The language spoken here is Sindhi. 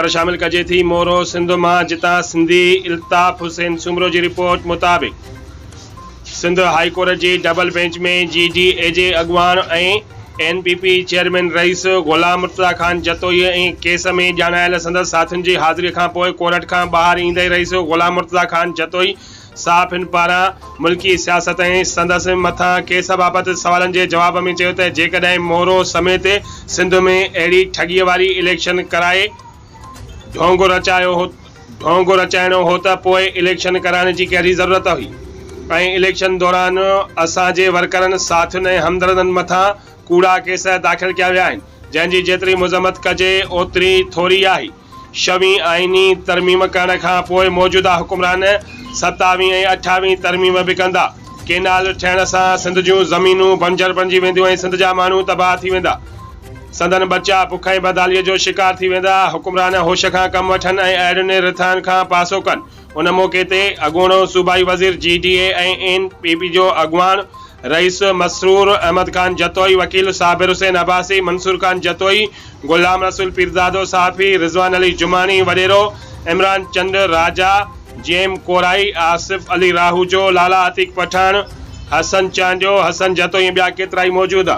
خبر شامل ڪجي ٿي مورو سنڌ مان جتان سنڌي الطاف حسين سومرو جي رپورٽ مطابق سنڌ هائي ڪورٽ جي double bench ۾ G D A جي اڳواڻ ۽ اين پي پي چيئرمين رئيس غلام مرتضيٰ خان جتوئي ۽ ڪيس ۾ ڄاڻايل سندس ساٿين جي حاضري کانپوء ڪورٽ کان ٻاهر ايندي رئيس غلام مرتضيٰ خان جتوئي صحافين پاران ملڪي سياست ۽ سندس مٿان ڪيس بابت سوالن جي جواب ۾ چيو ته جيڪڏهن مورو سميت سنڌ ۾ اهڙي ٺڳي واري اليڪشن ڪرائي ڍونگ رچايو هو ڍونگ رچائڻو هو ته پوء اليڪشن ڪرائڻ جي ڪهڙي ضرورت هئي ۽ اليڪشن دوران اسان جي ورڪرن، ساٿين ۽ همدردن مٿان ڪوڙا ڪيس داخل ڪيا ويا آهن، جنهن جي جيتري مذمت ڪجي اوتري ٿوري آهي. شوين آئيني ترميم ڪرڻ کان پوء موجوده حڪمران ستاوين ۽ اٺاوين ترميم به ڪندا. ڪينال ٺهڻ سان سنڌ جون زمينون بنجر بڻجي وينديون ۽ سنڌ جا ماڻهو تباهه ٿي ويندا. سندن ٻچا بک ۽ بدحاليء جو شڪار ٿي ويندا. حڪمران هوش کان ڪم وٺن ۽ اهڙين رٿائن کان پاسو ڪن. ان موقعي تي اڳوڻو صوبائي وزير G D A ۽ N P P جو اڳواڻ رئيس مسرور احمد خان جتوئي، وڪيل صابر حسين عباسي، منصور خان جتوئي، غلام رسول پيرزادو، صحافي رضوان علي جماڻي، وڏيرو عمران چنڊ، راجا جي ايم ڪورائي، آصف علي راهوجو، لالا عتيق پٺاڻ، حسن چانڊيو، حسن جتوئي ۽ ٻيا ڪيترائي موجود.